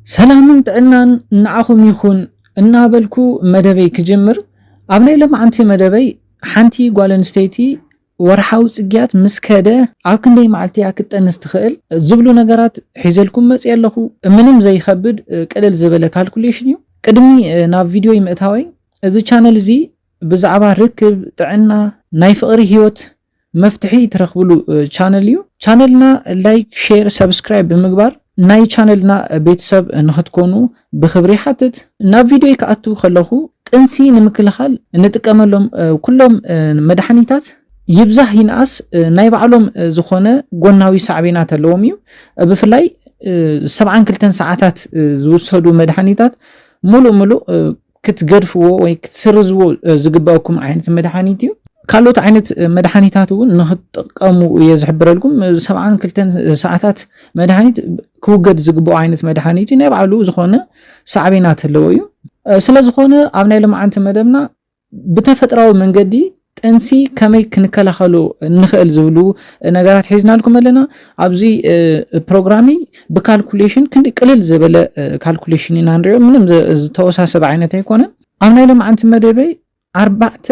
ሰላምን ጥዕናን ንዓኹም ይኹን እናበልኩ መደበይ ክጅምር፣ ኣብ ናይ ሎማዓንቲ መደበይ ሓንቲ ጓል ኣንስተይቲ ወርሓዊ ጽግያት ምስ ከደ ኣብ ክንደይ መዓልቲ እያ ክትጠንስ ትኽእል ዝብሉ ነገራት ሒዘልኩም መጽየ ኣለኹ። ምንም ዘይኸብድ፣ ቅልል ዝበለ ካልኩሌሽን እዩ። ቅድሚ ናብ ቪድዮ ይምእታወይ፣ እዚ ቻነል እዚ ብዛዕባ ርክብ፣ ጥዕና፣ ናይ ፍቕሪ ህይወት መፍትሒ ትረኽብሉ ቻነል እዩ። ቻነልና ላይክ፣ ሼር፣ ሰብስክራይብ ብምግባር ናይ ቻነልና ቤተሰብ ንኽትኮኑ ብኽብሪ ይሓትት። ናብ ቪድዮ ክኣቱ ከለኹ፣ ጥንሲ ንምክልኻል እንጥቀመሎም ኩሎም መድሓኒታት ይብዛህ ይንኣስ ናይ ባዕሎም ዝኾነ ጎናዊ ሳዕቤናት ኣለዎም እዩ። ብፍላይ ሰብዓን ክልተን ሰዓታት ዝውሰዱ መድሓኒታት ሙሉእ ሙሉእ ክትገድፍዎ ወይ ክትስርዝዎ ዝግበኣኩም ዓይነት መድሓኒት እዩ። ካልኦት ዓይነት መድሓኒታት እውን ንክትጥቀሙ እየ ዝሕብረልኩም። ሰብዓን ክልተን ሰዓታት መድሓኒት ክውገድ ዝግበኦ ዓይነት መድሓኒት እዩ። ናይ ባዕሉ ዝኾነ ሳዕቤናት ኣለዎ እዩ። ስለዝኾነ ኣብ ናይ ሎማዓንቲ መደብና ብተፈጥራዊ መንገዲ ጥንሲ ከመይ ክንከላኸሎ ንኽእል ዝብሉ ነገራት ሒዝናልኩም ኣለና። ኣብዚ ፕሮግራሚ ብካልኩሌሽን ክንዲ ቅልል ዝበለ ካልኩሌሽን ኢና ንሪኦ። ምንም ዝተወሳሰበ ዓይነት ኣይኮነን። ኣብ ናይ ሎማዓንቲ መደበይ ኣርባዕተ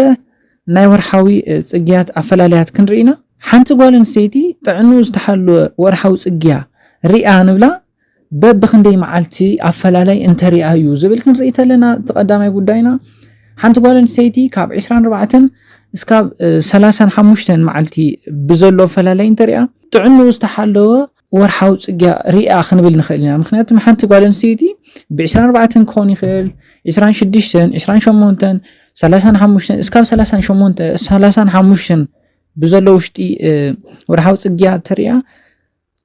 ናይ ወርሓዊ ጽግያት ኣፈላላያት ክንርኢ ኢና። ሓንቲ ጓል ኣንስተይቲ ጥዕንኡ ዝተሓለወ ወርሓዊ ጽግያ ሪኣ ንብላ በብኽንደይ መዓልቲ ኣፈላላይ እንተሪኣ እዩ ዝብል ክንርኢ ተለና፣ እቲ ቀዳማይ ጉዳይና ሓንቲ ጓል ኣንስተይቲ ካብ ዕስራን ኣርባዕተን እስካብ ሰላሳን ሓሙሽተን መዓልቲ ብዘሎ ኣፈላላይ እንተሪኣ ጥዕንኡ ዝተሓለወ ወርሓዊ ጽግያ ሪኣ ክንብል ንኽእል ኢና። ምክንያቱ ሓንቲ ጓል ኣንስተይቲ ብ ዕስራን ኣርባዕተን ክኾን ይኽእል፣ ዕስራን ሽዱሽተን፣ ዕስራን ሸሞንተን፣ ሰላሳን ሓሙሽተን እስካብ ሰላሳን ሸሞንተ፣ ሰላሳን ሓሙሽተን ብዘሎ ውሽጢ ወርሓዊ ጽግያ ተሪኣ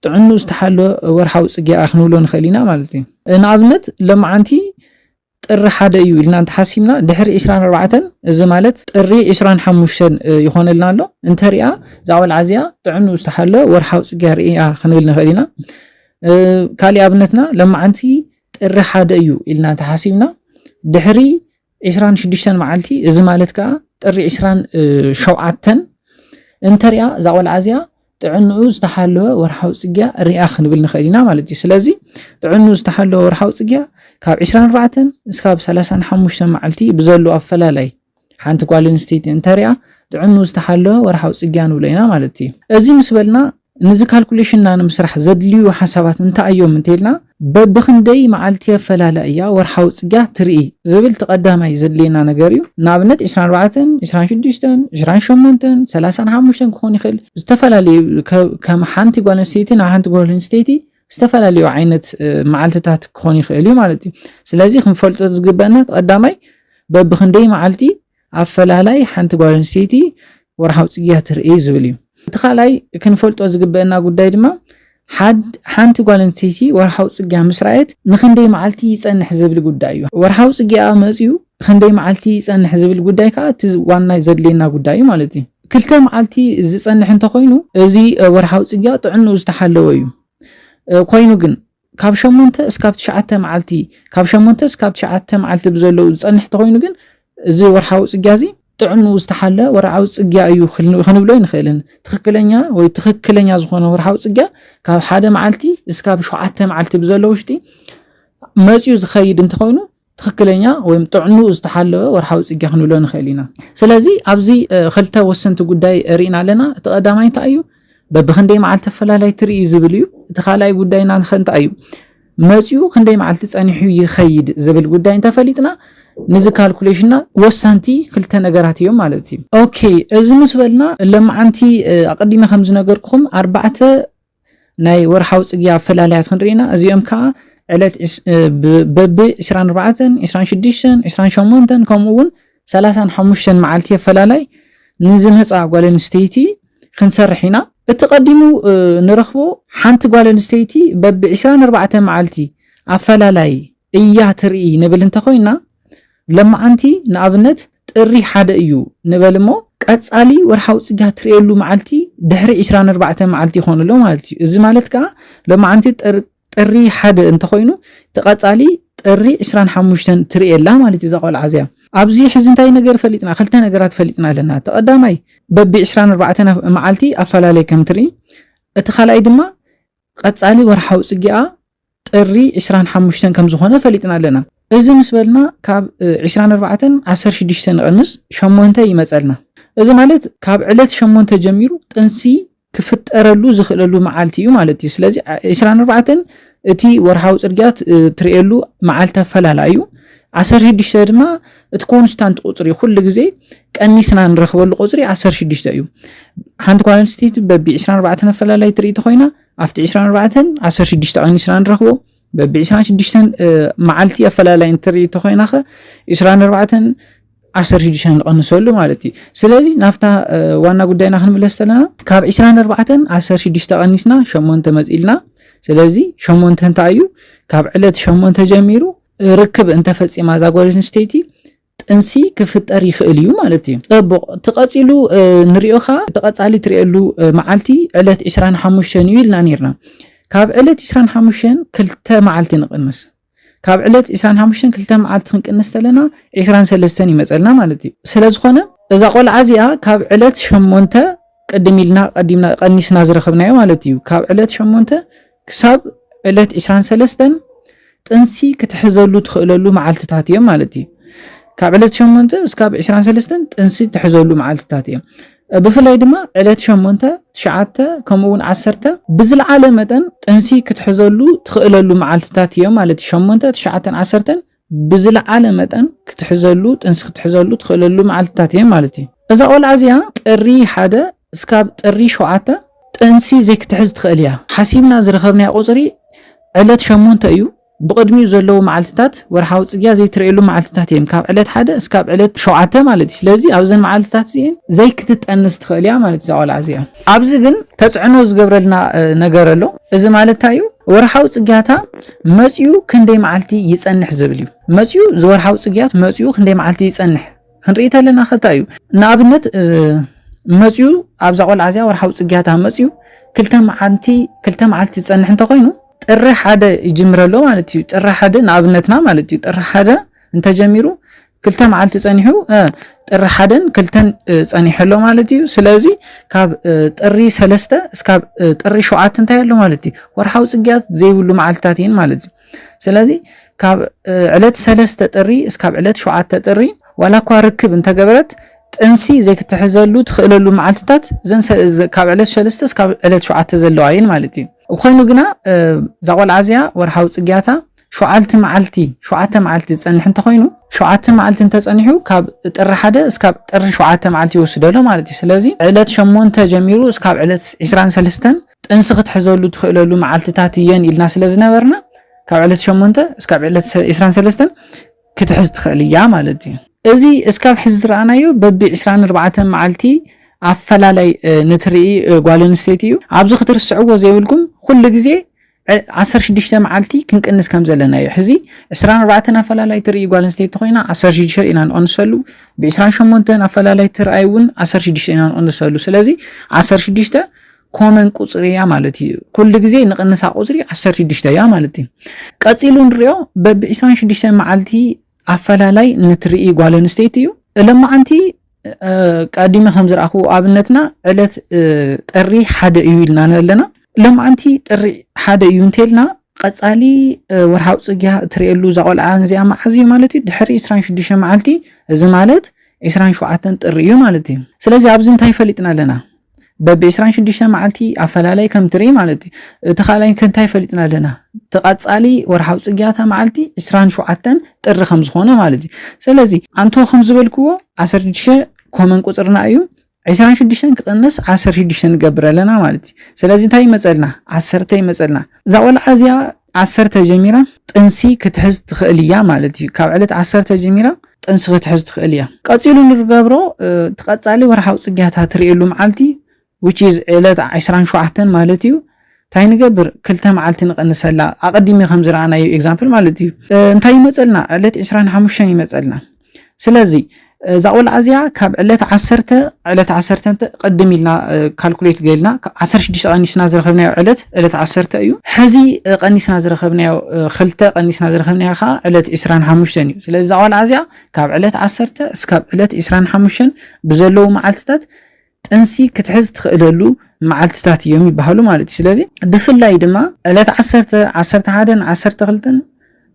ጥዕንኡ ዝተሓለወ ወርሓዊ ጽግያ ክንብሎ ንኽእል ኢና ማለት እዩ። ንኣብነት ሎማዓንቲ ጥሪ ሓደ እዩ ኢልና እንተሓሲብና ድሕሪ ዕስራን ኣርባዕተን፣ እዚ ማለት ጥሪ ዕስራን ሓሙሽተን ይኾነልና ኣሎ። እንተሪኣ እዛ ቆልዓ እዚኣ ጥዕንኡ ዝተሓለወ ወርሓዊ ጽግያ ርእያ ክንብል ንኽእል ኢና። ካሊእ ኣብነትና ሎማዓንቲ ጥሪ ሓደ እዩ ኢልና እንተሓሲብና ድሕሪ ዕስራን ሽዱሽተን መዓልቲ፣ እዚ ማለት ከዓ ጥሪ ዕስራን ሸውዓተን እንተሪኣ እዛ ቆልዓ እዚኣ ጥዕንኡ ዝተሓለወ ወርሓዊ ጽግያ ሪኣ ክንብል ንኽእል ኢና ማለት እዩ። ስለዚ ጥዕንኡ ዝተሓለወ ወርሓዊ ጽግያ ካብ ዕስራን ኣርባዕተን እስካብ ሰላሳን ሓሙሽተን መዓልቲ ብዘሎ ኣፈላላይ ሓንቲ ጓል ኣንስተይቲ እንተሪኣ ጥዕንኡ ዝተሓለወ ወርሓዊ ጽግያ ንብሎ ኢና ማለት እዩ። እዚ ምስ በልና ንዚ ካልኩሌሽንና ንምስራሕ ዘድልዩ ሓሳባት እንታይ እዮም እንተኢልና በብኽንደይ መዓልቲ ኣፈላላይ እያ ወርሓዊ ጽግያ ትርኢ ዝብል እቲ ቀዳማይ ዘድልየና ነገር እዩ። ንኣብነት ዕስራን ኣርባዕተን፣ ዕስራን ሽዱሽተን፣ ዕስራን ሸሞንተን፣ ሰላሳን ሓሙሽተን ክኾን ይኽእል። ዝተፈላለዩ ከም ሓንቲ ጓል ኣንስተይቲ ናብ ሓንቲ ጓል ኣንስተይቲ ዝተፈላለዩ ዓይነት መዓልትታት ክኾን ይኽእል እዩ ማለት እዩ። ስለዚ ክንፈልጦ ዝግበአና እቲ ቀዳማይ በብኽንደይ መዓልቲ ኣፈላላይ ሓንቲ ጓል ኣንስተይቲ ወርሓዊ ጽግያ ትርኢ ዝብል እዩ። እቲ ካልኣይ ክንፈልጦ ዝግበአና ጉዳይ ድማ ሓንቲ ጓል ኣንስተይቲ ወርሓዊ ጽግያ ምስ ረኣየት ንኽንደይ መዓልቲ ይጸንሕ ዝብል ጉዳይ እዩ። ወርሓዊ ጽግያ መጽዩ ክንደይ መዓልቲ ይጸንሕ ዝብል ጉዳይ ከዓ እቲ ዋና ዘድልየና ጉዳይ እዩ ማለት እዩ። ክልተ መዓልቲ ዝጸንሕ እንተኾይኑ እዚ ወርሓዊ ጽግያ ጥዕንኡ ዝተሓለወ እዩ። ኮይኑ ግን ካብ ሸሞንተ እስካብ ትሽዓተ መዓልቲ፣ ካብ ሸሞንተ እስካብ ትሽዓተ መዓልቲ ብዘለዉ ዝጸንሕ እንተኾይኑ ግን እዚ ወርሓዊ ጽግያ እዚ ጥዕንኡ ዝተሓለ ወርሓዊ ጽግያ እዩ ክንብሎ ኣይንኽእልን። ትኽክለኛ ወይ ትኽክለኛ ዝኾነ ወርሓዊ ጽግያ ካብ ሓደ መዓልቲ እስካብ ሸውዓተ መዓልቲ ብዘሎ ውሽጢ መጽዩ ዝኸይድ እንተኾይኑ ትኽክለኛ ወይ ጥዕንኡ ዝተሓለወ ወርሓዊ ጽግያ ክንብሎ ንኽእል ኢና። ስለዚ ኣብዚ ክልተ ወሰንቲ ጉዳይ ርኢና ኣለና። እቲ ቀዳማይ እንታይ እዩ? በብኽንደይ መዓልቲ ኣፈላላይ ትርኢ ዝብል እዩ። እቲ ካልኣይ ጉዳይና ንኸ እንታይ እዩ? መጺኡ ክንደይ መዓልቲ ጸኒሑ ይኸይድ ዝብል ጉዳይ እንተፈሊጥና ንዚ ካልኩሌሽንና ወሳንቲ ክልተ ነገራት እዮም ማለት እዩ። ኦኬ፣ እዚ ምስ በልና ለማዓንቲ ኣቐዲመ ከም ዝነገርኩኹም ኣርባዕተ ናይ ወርሓዊ ጽግያ ኣፈላላያት ክንርኢ ኢና። እዚኦም ከኣ ዕለት በቢ ዕስራን ኣርባዕተን፣ ዕስራን ሽዱሽተን፣ ዕስራን ሸሞንተን ከምኡ እውን ሰላሳን ሓሙሽተን መዓልቲ ኣፈላላይ ንዝመጻ ጓል ኣንስተይቲ ክንሰርሕ ኢና። እቲ ቀዲሙ ንረኽቦ ሓንቲ ጓል ኣንስተይቲ በቢ ዕስራን ኣርባዕተን መዓልቲ ኣፈላላይ እያ ትርኢ ንብል እንተኾይና ለማዓንቲ ንኣብነት ጥሪ ሓደ እዩ ንበል እሞ ቀጻሊ ወርሓዊ ጽግያ ትርእየሉ መዓልቲ ድሕሪ ዕስራን ኣርባዕተን መዓልቲ ይኾን ኣሎ ማለት እዩ። እዚ ማለት ከኣ ለማዓንቲ ጥሪ ሓደ እንተኾይኑ እቲ ቀጻሊ ጥሪ ዕስራን ሓሙሽተን ትርእየላ ማለት እዩ እዛ ቆልዓ እዚኣ። ኣብዚ ሕዚ እንታይ ነገር ፈሊጥና? ክልተ ነገራት ፈሊጥና ኣለና። እቲ ቀዳማይ በቢ ዕስራን ኣርባዕተን መዓልቲ ኣፈላለይ ከም ትርኢ፣ እቲ ካልኣይ ድማ ቀጻሊ ወርሓዊ ጽግያኣ ጥሪ ዕስራን ሓሙሽተን ከም ዝኾነ ፈሊጥና ኣለና። እዚ ምስ በልና ካብ ዕስራን ኣርባዕተን ዓሰርተ ሽዱሽተ ንቐንስ ሸሞንተ ይመጸልና። እዚ ማለት ካብ ዕለት ሸሞንተ ጀሚሩ ጥንሲ ክፍጠረሉ ዝኽእለሉ መዓልቲ እዩ ማለት እዩ። ስለዚ ዕስራን ኣርባዕተን እቲ ወርሓዊ ጽርግያ ትርእየሉ መዓልቲ ኣፈላላይ እዩ። ዓሰርተ ሽዱሽተ ድማ እቲ ኮንስታንት ቁጽሪ ኩሉ ግዜ ቀኒስና ንረኽበሉ ቁጽሪ ዓሰርተ ሽዱሽተ እዩ። ሓንቲ ጓል ኣንስተይቲ በቢ ዕስራን ኣርባዕተን ኣፈላላይ ትርኢ ተኾይና ኣብቲ ዕስራን ኣርባዕተን ዓሰርተ ሽዱሽተ ቀኒስና ንረኽቦ። በቢ ዕስራን ሽዱሽተን መዓልቲ ኣፈላላይ እንትርኢ ተኾይና ኸ ዕስራን ኣርባዕተን ዓሰርተ ሽዱሽተ ንቐንሰሉ ማለት እዩ። ስለዚ ናብታ ዋና ጉዳይና ክንምለስ ተለና ካብ ዕስራን ኣርባዕተን ዓሰርተ ሽዱሽተ ቀኒስና ሸሞንተ መጺልና። ስለዚ ሸሞንተ እንታይ እዩ? ካብ ዕለት ሸሞንተ ጀሚሩ ርክብ እንተፈጺማ እዛ ጓል ኣንስተይቲ ጥንሲ ክፍጠር ይኽእል እዩ ማለት እዩ። ጽቡቕ። ትቐጺሉ ንሪኦ ኸዓ ተቐጻሊ ትርእየሉ መዓልቲ ዕለት ዕስራን ሓሙሽተን እዩ ኢልና ነርና። ካብ ዕለት ዕስራን ሓሙሽተን ክልተ መዓልቲ ንቕንስ። ካብ ዕለት ዕስራን ሓሙሽተን ክልተ መዓልቲ ክንቅንስ ተለና ዕስራን ሰለስተን ይመጸልና ማለት እዩ። ስለ ዝኾነ እዛ ቆልዓ እዚኣ ካብ ዕለት ሸሞንተ ቅድም ኢልና ቀዲምና ቀኒስና ዝረኸብናዮ ማለት እዩ። ካብ ዕለት ሸሞንተ ክሳብ ዕለት ዕስራን ሰለስተን ጥንሲ ክትሕዘሉ ትኽእለሉ መዓልትታት እዮም ማለት እዩ። ካብ ዕለት ሸሞንተ እስካብ ዕስራን ሰለስተን ጥንሲ ትሕዘሉ መዓልትታት እዮም። ብፍላይ ድማ ዕለት ሸሞንተ፣ ትሽዓተ ከምኡ እውን ዓሰርተ ብዝለዓለ መጠን ጥንሲ ክትሕዘሉ ትኽእለሉ መዓልትታት እዮም ማለት እዩ። ሸሞንተ፣ ትሽዓተን ዓሰርተን ብዝለዓለ መጠን ክትሕዘሉ ጥንሲ ክትሕዘሉ ትኽእለሉ መዓልትታት እዮም ማለት እዩ። እዛ ቆልዓ እዚኣ ጥሪ ሓደ እስካብ ጥሪ ሸውዓተ ጥንሲ ዘይክትሕዝ ትኽእል እያ። ሓሲብና ዝረኸብናዮ ቁፅሪ ዕለት ሸሞንተ እዩ። ብቕድሚኡ ዘለዉ መዓልትታት ወርሓዊ ፅግያ ዘይትርእየሉ መዓልትታት እዮም። ካብ ዕለት ሓደ እስካብ ዕለት ሸውዓተ ማለት እዩ። ስለዚ ኣብዘን መዓልትታት እዚአን ዘይክትጠንስ ትኽእል እያ ማለት እዩ እዛ ቆልዓ እዚኣ። ኣብዚ ግን ተፅዕኖ ዝገብረልና ነገር ኣሎ። እዚ ማለት እንታይ እዩ? ወርሓዊ ፅግያታ መፅዩ ክንደይ መዓልቲ ይፀንሕ ዝብል እዩ። መፅዩ ዝወርሓዊ ፅግያት መፅዩ ክንደይ መዓልቲ ይፀንሕ ክንርኢ ተለና ከታ እዩ። ንኣብነት መፅዩ ኣብዛ ቆልዓ እዚኣ ወርሓዊ ፅግያታ መፅዩ ክልተ መዓልቲ ክልተ መዓልቲ ዝፀንሕ እንተኮይኑ ጥሪ ሓደ ይጅምረሎ ማለት እዩ። ጥሪ ሓደ ንኣብነትና ማለት እዩ። ጥሪ ሓደ እንተጀሚሩ ክልተ መዓልቲ ጸኒሑ ጥሪ ሓደን ክልተን ጸኒሑ ኣሎ ማለት እዩ። ስለዚ ካብ ጥሪ ሰለስተ እስካብ ጥሪ ሸውዓተ እንታይ ኣሎ ማለት እዩ? ወርሓዊ ጽግያት ዘይብሉ መዓልትታት እየን ማለት እዩ። ስለዚ ካብ ዕለት ሰለስተ ጥሪ እስካብ ዕለት ሸውዓተ ጥሪ ዋላ እኳ ርክብ እንተገበረት ጥንሲ ዘይክትሕዘሉ ትኽእለሉ መዓልትታት ካብ ዕለት ሰለስተ እስካብ ዕለት ሸውዓተ ዘለዋ እየን ማለት እዩ። ኮይኑ ግና እዛ ቆልዓ እዚኣ ወርሓዊ ጽግያታ ሸውዓተ መዓልቲ ሸውዓተ መዓልቲ ዝጸንሕ እንተኾይኑ ሸውዓተ መዓልቲ እንተጸኒሑ ካብ ጥሪ ሓደ እስካብ ጥሪ ሸውዓተ መዓልቲ ይወስደሎ ማለት እዩ። ስለዚ ዕለት ሸሞንተ ጀሚሩ እስካብ ዕለት ዕስራን ሰለስተን ጥንሲ ክትሕዘሉ ትኽእለሉ መዓልትታት እየን ኢልና ስለ ዝነበርና ካብ ዕለት ሸሞንተ እስካብ ዕለት ዕስራን ሰለስተን ክትሕዝ ትኽእል እያ ማለት እዩ። እዚ እስካብ ሕዚ ዝረኣናዮ በቢ ዕስራን ኣርባዕተን መዓልቲ ኣፈላላይ ንትርኢ ጓል ኣንስተይቲ እዩ። ኣብዚ ክትርስዕዎ ዘይብልኩም ኩሉ ግዜ ዓሰርተ ሽዱሽተ መዓልቲ ክንቅንስ ከም ዘለና እዩ። ሕዚ ዕስራን ኣርባዕተን ኣፈላላይ ትርኢ ጓል ኣንስተይቲ ኮይና ዓሰርተ ሽዱሽተ ኢና ንቐንሰሉ። ብ ዕስራን ሸሞንተን ኣፈላላይ ትርኣይ እውን ዓሰርተ ሽዱሽተ ኢና ንቐንሰሉ። ስለዚ ዓሰርተ ሽዱሽተ ኮመን ቁፅሪ እያ ማለት እዩ። ኩሉ ግዜ ንቕንሳ ቁፅሪ ዓሰርተ ሽዱሽተ እያ ማለት እዩ። ቀፂሉ ንሪኦ በቢ ዕስራን ሽዱሽተ መዓልቲ ኣፈላላይ ንትርኢ ጓል ኣንስተይቲ እዩ። ለማዓንቲ ቀዲመ ከም ዝረኣኹ ኣብነትና ዕለት ጥሪ ሓደ እዩ ኢልና ኣለና። ለማዓንቲ ጥሪ ሓደ እዩ እንተልና ቀፃሊ ወርሓዊ ፅግያ እትርእየሉ እዛ ቆልዓ እዚኣ መዓዝ እዩ ማለት እዩ? ድሕሪ ዕስራን ሽዱሽተ መዓልቲ። እዚ ማለት ዕስራን ሸውዓተን ጥሪ እዩ ማለት እዩ። ስለዚ ኣብዚ እንታይ ፈሊጥና ኣለና? በቢ ዕስራን ሽዱሽተ መዓልቲ ኣፈላላይ ከም ትርኢ ማለት እዩ። እቲ ካልኣይ ከ እንታይ ፈሊጥና ኣለና? እቲ ቀፃሊ ወርሓዊ ፅግያታ መዓልቲ ዕስራን ሸውዓተን ጥሪ ከም ዝኾነ ማለት እዩ። ስለዚ ኣንቶ ከም ዝበልክዎ ዓሰርተ ሽዱሽተ ኮመን ቁፅርና እዩ። ዕስራን ሽዱሽተን ክቕነስ ዓሰርተ ሽዱሽተ ንገብር ኣለና ማለት እዩ። ስለዚ እንታይ ይመፀልና? ዓሰርተ ይመፀልና። እዛ ቆልዓ እዚኣ ዓሰርተ ጀሚራ ጥንሲ ክትሕዝ ትኽእል እያ ማለት እዩ። ካብ ዕለት ዓሰርተ ጀሚራ ጥንሲ ክትሕዝ ትኽእል እያ። ቀፂሉ ንገብሮ እቲ ቀፃሊ ወርሓዊ ፅግያታ ትርእየሉ መዓልቲ which is ዕለት ዕስራን ሸውዓተን ማለት እዩ። እንታይ ንገብር? ክልተ መዓልቲ ንቐንሰላ። ኣቐዲሚ ከም ዝረኣናዮ ኤግዛምፕል ማለት እዩ። እንታይ ይመፀልና? ዕለት ዕስራን ሓሙሽተን ይመፀልና። ስለዚ እዛ ቆልዓ እዚኣ ካብ ዕለት ዓሰርተ ዕለት ዓሰርተ እንተ ቅድም ኢልና ካልኩሌት ገልና ዓሰርተ ሽዱሽተ ቀኒስና ዝረኸብናዮ ዕለት ዕለት ዓሰርተ እዩ። ሕዚ ቀኒስና ዝረኸብናዮ ክልተ ቀኒስና ዝረኸብናዮ ከዓ ዕለት ዕስራን ሓሙሽተን እዩ። ስለዚ እዛ ቆልዓ እዚኣ ካብ ዕለት ዓሰርተ እስካብ ዕለት ዕስራን ሓሙሽተን ብዘለዉ መዓልትታት ጥንሲ ክትሕዝ ትኽእለሉ መዓልትታት እዮም ይበሃሉ ማለት እዩ። ስለዚ ብፍላይ ድማ ዕለት ዓሰርተ፣ ዓሰርተ ሓደን ዓሰርተ ክልተን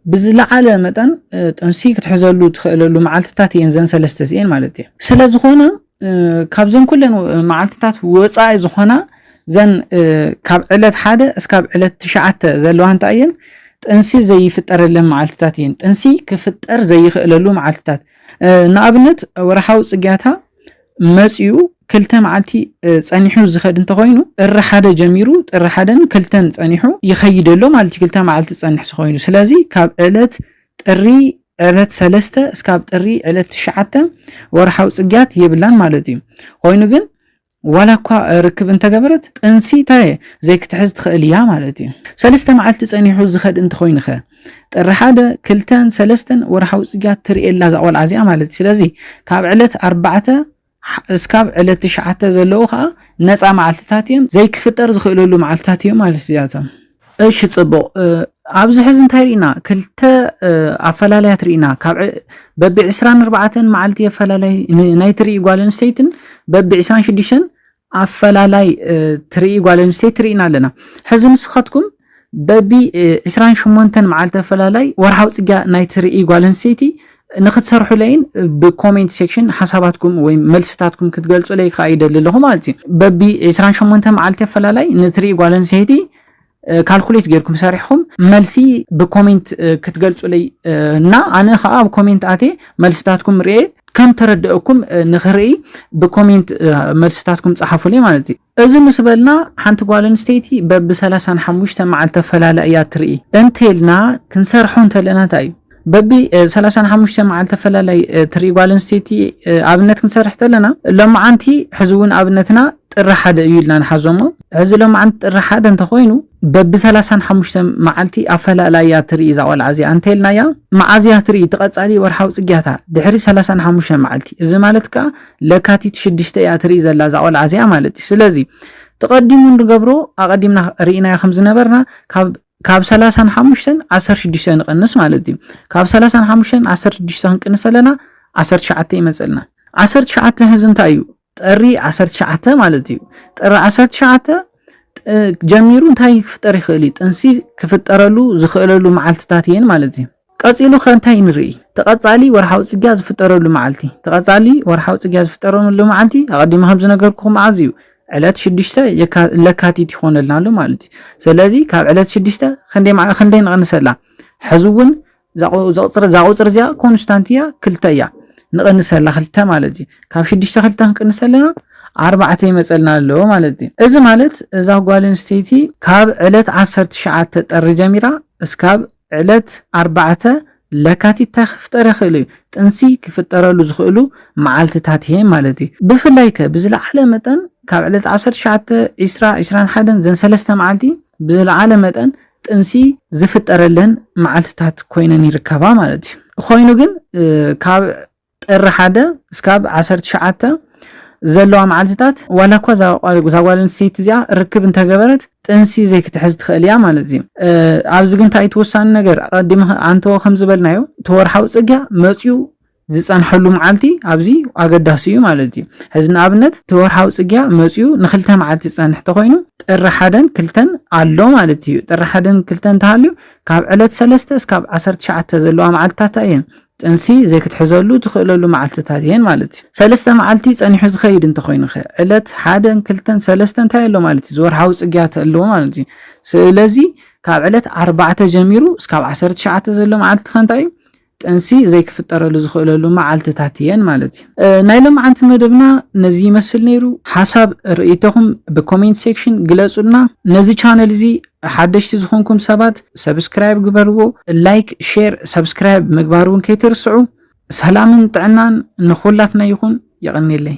ብዝለዓለ መጠን ጥንሲ ክትሕዘሉ ትኽእለሉ መዓልትታት እየን ዘን ሰለስተ እዚኤን ማለት እዩ። ስለዝኾነ ካብዘን ኩለን መዓልትታት ወፃኢ ዝኾና ዘን ካብ ዕለት ሓደ እስካብ ዕለት ትሽዓተ ዘለዋ እንታይ እየን? ጥንሲ ዘይፍጠረለን መዓልትታት እየን። ጥንሲ ክፍጠር ዘይኽእለሉ መዓልትታት፣ ንኣብነት ወርሓዊ ፅግያታ መፅዩ ክልተ መዓልቲ ፀኒሑ ዝኸድ እንተኾይኑ፣ ጥሪ ሓደ ጀሚሩ ጥሪ ሓደን ክልተን ፀኒሑ ይኸይደሎ ማለት እዩ። ክልተ መዓልቲ ፀንሕ ዝኾይኑ፣ ስለዚ ካብ ዕለት ጥሪ ዕለት ሰለስተ እስካብ ጥሪ ዕለት ትሽዓተ ወርሓዊ ፅግያት የብላን ማለት እዩ። ኮይኑ ግን ዋላ እኳ ርክብ እንተገበረት ጥንሲ እንታይ ዘይክትሕዝ ትኽእል እያ ማለት እዩ። ሰለስተ መዓልቲ ፀኒሑ ዝኸድ እንተኾይኑ ኸ ጥሪ ሓደ ክልተን ሰለስተን ወርሓዊ ፅግያት ትርእየላ እዛ ቆልዓ እዚኣ ማለት እዩ። ስለዚ ካብ ዕለት ኣርባዕተ እስካብ ዕለት ትሽዓተ ዘለዉ ከዓ ነፃ መዓልትታት እዮም፣ ዘይክፍጠር ዝኽእለሉ መዓልትታት እዮም ማለት እዚኣቶም። እሺ፣ ፅቡቕ። ኣብዚ ሕዚ እንታይ ርኢና? ክልተ ኣፈላላያት ርኢና። ካብ በቢ ዕስራን ኣርባዕተን መዓልቲ ኣፈላላይ ናይቲ ርኢ ጓል ኣንስተይትን በቢ ዕስራን ሽዱሽተን ኣፈላላይ ትርኢ ጓል ኣንስተይቲ ርኢና ኣለና። ሕዚ ንስኻትኩም በቢ ዕስራን ሸሞንተን መዓልቲ ኣፈላላይ ወርሓዊ ፅግያ ናይ ትርኢ ጓል ኣንስተይቲ ንክትሰርሑለይን ብኮሜንት ሴክሽን ሓሳባትኩም ወይ መልስታትኩም ክትገልጹለይ ከዓ ይደሊ ኣለኹ ማለት እዩ። በቢ ዕስራን ሸሞንተ መዓልቲ ኣፈላላይ ንትርኢ ጓል ኣንስተይቲ ካልኩሌት ጌርኩም ሰሪሕኩም መልሲ ብኮሜንት ክትገልጹለይ እና ኣነ ከዓ ኣብ ኮሜንት ኣቴ መልስታትኩም ርኤ ከም ተረድአኩም ንክርኢ ብኮሜንት መልስታትኩም ጸሓፉለይ ማለት እዩ። እዚ ምስ በልና ሓንቲ ጓል ኣንስተይቲ በቢ ሰላሳን ሓሙሽተ መዓልቲ ኣፈላላይ እያ ትርኢ እንተልና ክንሰርሖ እንተለና እንታይ እዩ? በቢ ሰላሳን ሓሙሽተ መዓልቲ ኣፈላላይ ትርኢ ጓል ኣንስተይቲ ኣብነት ክንሰርሕ ተለና ሎማዓንቲ ሕዚ እውን ኣብነትና ጥሪ ሓደ እዩ ኢልና ንሓዞሞ። ሕዚ ሎማዓንቲ ጥሪ ሓደ እንተኮይኑ በቢ ሰላሳን ሓሙሽተ መዓልቲ ኣፈላላያ ትርኢ እዛ ቆልዓ እዚኣ እንተልናያ መዓዝያ ትርኢ ትቐጻሊ ወርሓዊ ጽግያታ ድሕሪ ሰላሳን ሓሙሽተ መዓልቲ። እዚ ማለት ከዓ ለካቲት ሽዱሽተ እያ ትርኢ ዘላ እዛ ቆልዓ እዚኣ ማለት እዩ። ስለዚ ተቐዲሙ ንገብሮ ኣቐዲምና ርኢናዮ ከም ዝነበርና ካብ ካብ ሰላሳን ሓሙሽተን ዓሰርተ ሽዱሽተ ንቐንስ ማለት እዩ። ካብ ሰላሳን ሓሙሽተን ዓሰርተ ሽዱሽተ ክንቅንስ ኣለና ዓሰርተ ትሽዓተ ይመፀልና። ዓሰርተ ትሽዓተ ህዚ እንታይ እዩ? ጥሪ ዓሰርተ ትሽዓተ ማለት እዩ። ጥሪ ዓሰርተ ትሽዓተ ጀሚሩ እንታይ ክፍጠር ይኽእል እዩ? ጥንሲ ክፍጠረሉ ዝኽእለሉ መዓልትታት እየን ማለት እዩ። ቀፂሉ ከ እንታይ ንርኢ? ተቐፃሊ ወርሓዊ ፅግያ ዝፍጠረሉ መዓልቲ። ተቐፃሊ ወርሓዊ ፅግያ ዝፍጠረሉ መዓልቲ ኣቐዲመ ከም ዝነገርኩኹም መዓዝ እዩ? ዕለት ሽዱሽተ ለካቲት ይኾነልና ኣሎ ማለት እዩ። ስለዚ ካብ ዕለት ሽዱሽተ ክንደይ ንቐንሰላ? ሕዚ እውን እዛ ቁፅሪ እዚኣ ኮንስታንት እያ፣ ክልተ እያ። ንቐንሰላ ክልተ ማለት እዩ። ካብ ሽዱሽተ ክልተ ክንቅንስ ኣለና ኣርባዕተ ይመፀልና ኣለዎ ማለት እዩ። እዚ ማለት እዛ ጓል ኣንስተይቲ ካብ ዕለት ዓሰርተ ትሽዓተ ጥሪ ጀሚራ እስካብ ዕለት ኣርባዕተ ለካቲት እንታይ ክፍጠር ይኽእል እዩ? ጥንሲ ክፍጠረሉ ዝኽእሉ መዓልትታት እየን ማለት እዩ። ብፍላይ ከ ብዝለዓለ መጠን ካብ ዕለት ዓሰርተ ትሽዓተ፣ ዕስራ፣ ዕስራን ሓደን ዘን ሰለስተ መዓልቲ ብዝለዓለ መጠን ጥንሲ ዝፍጠረለን መዓልትታት ኮይነን ይርከባ ማለት እዩ። ኮይኑ ግን ካብ ጥሪ ሓደ እስካብ ዓሰርተ ትሽዓተ ዘለዋ መዓልትታት ዋላ እኳ እዛ ጓል ኣንስተይቲ እዚኣ ርክብ እንተገበረት ጥንሲ ዘይክትሕዝ ትኽእል እያ ማለት እዩ። ኣብዚ ግን እንታይ ትውሳኒ ነገር ኣቐዲመ ኣንተዎ ከም ዝበልናዮ እቲ ወርሓዊ ፅግያ መፅዩ ዝፀንሐሉ መዓልቲ ኣብዚ ኣገዳሲ እዩ ማለት እዩ። ሕዚ ንኣብነት እቲ ወርሓዊ ፅግያ መፅዩ ንክልተ መዓልቲ ዝፀንሕ ተኮይኑ ጥሪ ሓደን ክልተን ኣሎ ማለት እዩ። ጥሪ ሓደን ክልተን እንተሃልዩ ካብ ዕለት ሰለስተ እስካብ ዓሰርተ ትሽዓተ ዘለዋ መዓልትታት እየን ጥንሲ ዘይክትሕዘሉ ትኽእለሉ መዓልትታት እየን ማለት እዩ። ሰለስተ መዓልቲ ጸኒሑ ዝኸይድ እንተኾይኑ ኸ ዕለት ሓደን ክልተን ሰለስተን እንታይ ኣሎ ማለት እዩ? ዝወርሓዊ ጽግያት ኣለዎ ማለት እዩ። ስለዚ ካብ ዕለት ኣርባዕተ ጀሚሩ እስካብ ዓሰርተ ትሽዓተ ዘሎ መዓልቲ ኸ እንታይ እዩ? ጥንሲ ዘይክፍጠረሉ ዝኽእለሉ መዓልትታት እየን ማለት እዩ። ናይ ሎማዓንቲ መደብና ነዚ ይመስል ነይሩ። ሓሳብ ርእይቶኹም ብኮሜንት ሴክሽን ግለጹልና። ነዚ ቻነል እዚ ሓደሽቲ ዝኾንኩም ሰባት ሰብስክራይብ ግበርዎ። ላይክ፣ ሼር፣ ሰብስክራይብ ምግባር እውን ከይትርስዑ። ሰላምን ጥዕናን ንኹላትና ይኹን። የቐንየለይ።